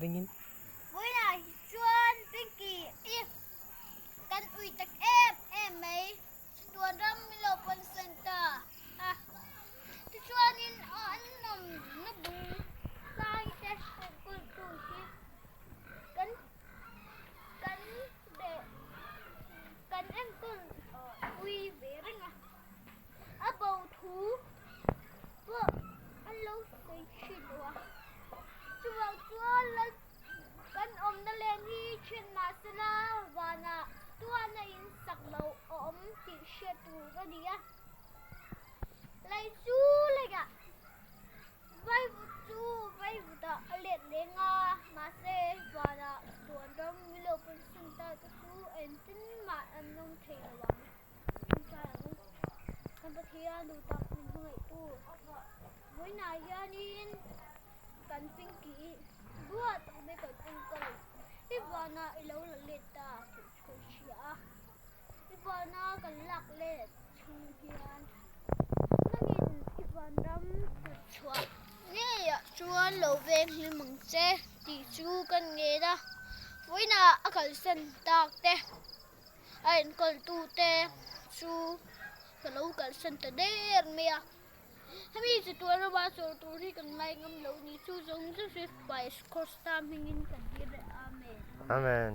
ringin. Vawiinah hi chuan Pinky i kan ui tak em em mai. Chatuan ram min lo pawn san ta a. Tichuanin an awmna bul lai te enkawltu hi kan kan leh kan enkawl pui ve reng a. A bo thu pawh an lo sawi thin lo a. Chuvang chuan lal kan awmna len hi then mahsela vanah tuahna in sak lo a awm tih hriat tur a ni a. Lei chu leiah vaivut chu vaivutah a let leng a, mahse vanah tuan ram milo pawn ta te chu engtin mah an awm thei lo ang. Ṭawngṭai ang u. Kan Pathian duh tak min hmangaihtu vawiinah hianin kan Pinky buah tak mai kan enkawl i vanah i lo la let ta tih chu kan hria a. I vana kan lak let chhung hian nangin i vanram kut chhuah ngeiah chuan lo veng hlim ang che tih chu kan ngen a. Vawiinah a kalsan tak te. A enkawltute chu ka lo kalsan ta der mai a, hemi chatuan rama chawl tur hi kan ngai ngam lo ni chu zawng zawng chu Christ Krista hmingin kan dir leh Amen. Amen.